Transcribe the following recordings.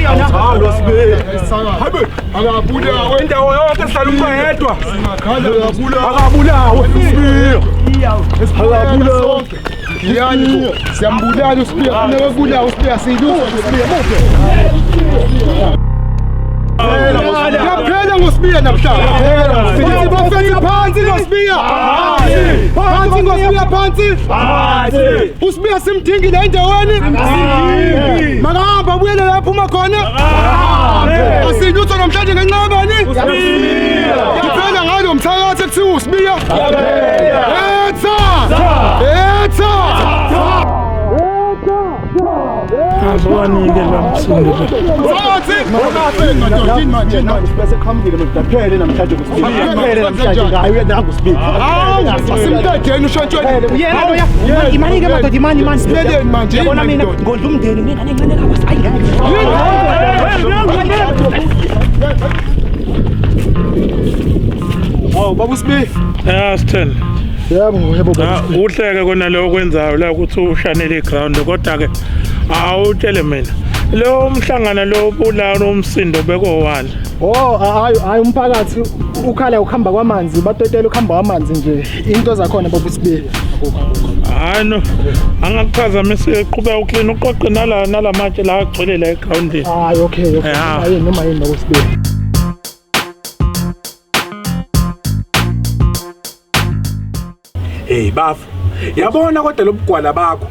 Awuzalwa Sibiya. Habe, Akabulawe. indawo yonke sihlala umuntu yedwa. Akabulawe. Akabulawe Sibiya. Akabulawe. Giyani bo. Siyambulala uSibiya. Funeka kubulawe uSibiya siyilusa uSibiya. Mude. Yaphela ngoSibiya namhlanje. Sithi bafethu phansi ngoSibiya. Phansi ngoSibiya phansi. USibiya simdingile endaweni. Makahamba abuyele la aphuma khona. Asilutho namhlanje ngenxa yabani? Ngiphela ngalo mthakathi ekuthiwa uSibiya. Etha! Etha! Azwanike la msindo la. Mthakathi! Manje bese qhamukile manje kuphele namhlanje kuSibiya. Kuphele namhlanje hayi uyananga uSibiya. Hawu, asimqedeni ushantshweni. Yena loya. Imani ke madoda imani imani. Simeleni manje, Yabona yini mina madoda? ngondla umndeni nengane encane kakwasi. Ayi ngeke. Hawu baba uSibiya. Ya Sithele. Yebo yebo baba. Ah, kuhleke kona lo okwenzayo la ukuthi ushanele iground kodwa ke awutshele mina. Lo mhlangano lo bulala umsindo bekowani. Oh hayi hayi umphakathi ukhala ukuhamba kwamanzi batotela ukuhamba kwamanzi nje into zakhona baba uSibiya. Hayi no. Angakuphazamisi qhubeka uclean uqoqe nala nalamatshe la agcwele la egroundini. Hayi okay okay. Ya. Hayi noma yini baba uSibiya. Hey bafo, yabona kodwa lobugwala bakho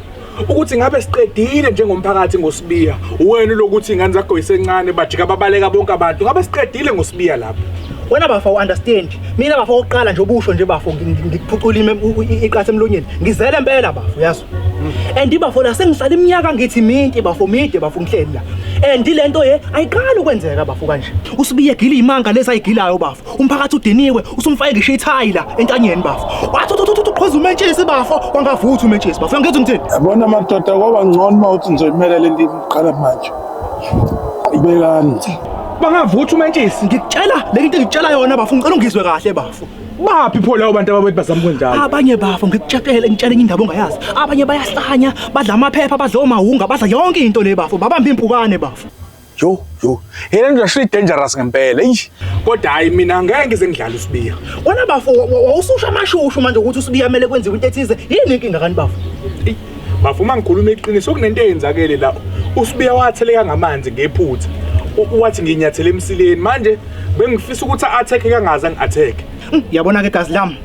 ukuthi ngabe siqedile njengomphakathi ngoSibiya. Wena lokuthi ingane zakho isencane bajika babaleka bonke abantu. Ngabe siqedile ngoSibiya lapho. Wena bafo understand. Mina bafo oqala nje obusho nje bafo ngikuphucula iqatha emlonyeni. Ngizele impela bafo yazo. And ibafo la sengihlala iminyaka ngithi minti bafo mide bafo ngihleli la. And lento ye ayiqali ukwenzeka bafo kanje. Usibiye gila imanga lezi ayigilayo bafo. Umphakathi udiniwe usumfake ngisho ithayi la entanyeni bafo. Wathi uthi uthi uqhoza umentshisi bafo wangavutha umentshisi bafo. Ngizwe ngithini? Yabona madoda kwaba ngcono uma uthi ngizoyimela le nto iqala manje. Ibekani. Bangavutha umentshisi. Ngikutshela le nto engikutshela yona bafo ngicela ungizwe kahle bafo. Baphi pho labo bantu ababethi bazama ukwenjalo? Abanye bafo ngikutshela ngitshela enye indaba ongayazi. Abanye bayahlanya, badla amaphepha, badla omahunga, badla yonke into le bafo. Babamba impukane bafo. Yo yo, yena nje asho dangerous ngempela. Eish. Kodwa hayi mina ngeke ngize ngidlale uSibiya. Wena bafo wawususha amashushu manje ukuthi uSibiya kumele kwenziwe into ethize. Yini inkinga kani bafo? Eyi, Bafo uma ngikhuluma iqiniso kunento eyenzakele la. uSibiya watheleka ngamanzi ngephutha. Wathi nginyathele emsileni. Manje bengifisa ukuthi a-attack kangaze angi-attack. Yabona ke gazi lami.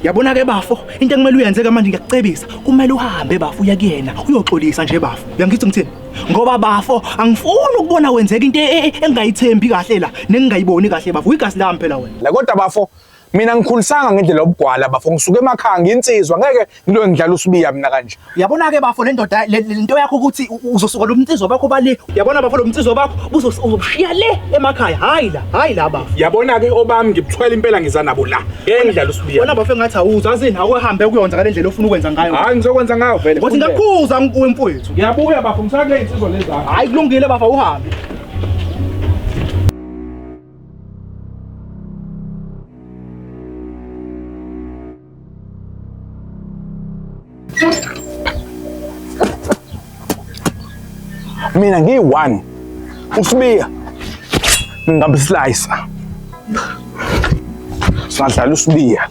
Yabona ke bafo, into ekumele uyenze ke manje ngiyakucebisa. Kumele uhambe bafo uye kuyena, uyoxolisa nje bafo. Uyangithi ngithini? Ngoba bafo angifuni ukubona wenzeka into engingayithembi kahle la, nengingayiboni kahle bafo. Igazi lami phela wena. La kodwa bafo mina ngikhulisanga ngendlela yobugwala bafo ngisuke emakhaya nginsizwa ngeke ngiloke ngidlala uSibiya mina kanje. Uyabona ke bafo le ndoda le nto yakho ukuthi uzosuka lo mnsizwa bakho bale. Uyabona bafo lo mnsizwa bakho uzobushiya le emakhaya. Hayi la, hayi la bafo. Yabona ke obami ngibuthwele impela ngiza nabo la. Ngeke ngidlala uSibiya. Wena bafo engathi awuzwa azini awuhambe ukuyonza ngale ndlela ofuna ukwenza ngayo. Hayi ngizokwenza ngayo vele. Ngothi ngakukhuza ngikuwe mfowethu. Ngiyabuya bafo ngisakule insizwa lezi zakho. Hayi kulungile bafo uhambe. Mina ngiyi-one uSibiya ngingamslice. Singadlala uSibiya.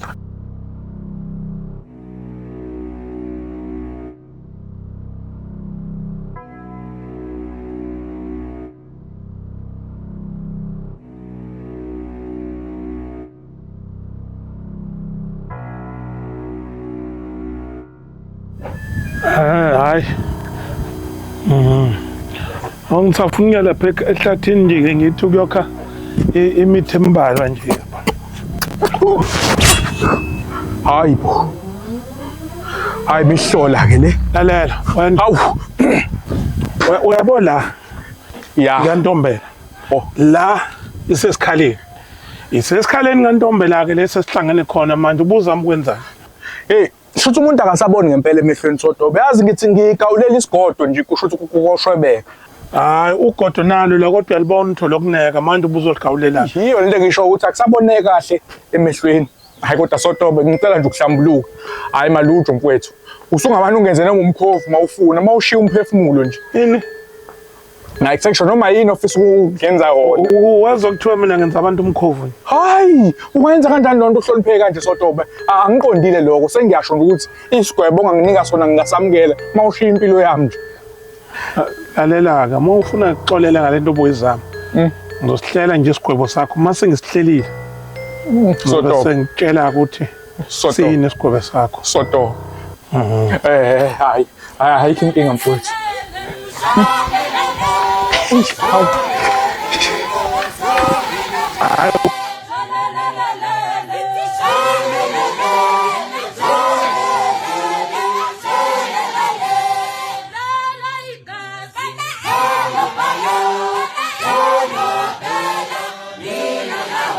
Hayi. Angisafuni ukuya lapha ehlathini nje ke ngithi ukuyokha imithi embalwa nje. Hayi bo. Hayi mihlola ke le. Lalela wena. Awu. Uyabo la Ya. kaNtombela. Oh. La isesikhaleni. Isesikhaleni kaNtombela ke lesi esihlangene khona manje ubuzama ukwenzani? Hey, shuthi umuntu akasaboni ngempela emehlweni sodobe. Yazi ngithi ngigawulela isigodo nje kusho ukuthi kukoshwebeka. Hayi ugodo nalo la kodwa uyalibona utho lokuneka manje ubuzoligawulela. Yiyo lento engisho ukuthi akusaboneki kahle emehlweni. Hayi kodwa sotobe ngicela nje ukuhlambuluka. Hayi malujo mfowethu. Usungamane ungenze noma umkhovu mawufuna, mawushiya umphefumulo nje. Ini? Ngayikusho noma yini ofisa ukuyenza yona. Wezwa kuthiwa mina ngenza abantu umkhovu. Hayi, ungayenza kanjani loo nto uhlonipheke kanje Sotobe? Angiqondile lokho, sengiyasho nje ukuthi isigwebo onganginika sona ngingasamukela uma ushiya impilo yami nje. Lalela-ke, uma ufuna ukuxolela ngale nto obuyizama, ngizosihlela nje isigwebo sakho. Uma sengisihlelile, ngizobe Sotobe, sengitshela ukuthi Sotobe, siyini isigwebo sakho. Sotobe. Eh, hayi, hayi, ayikho inkinga mfowethu. Hawu.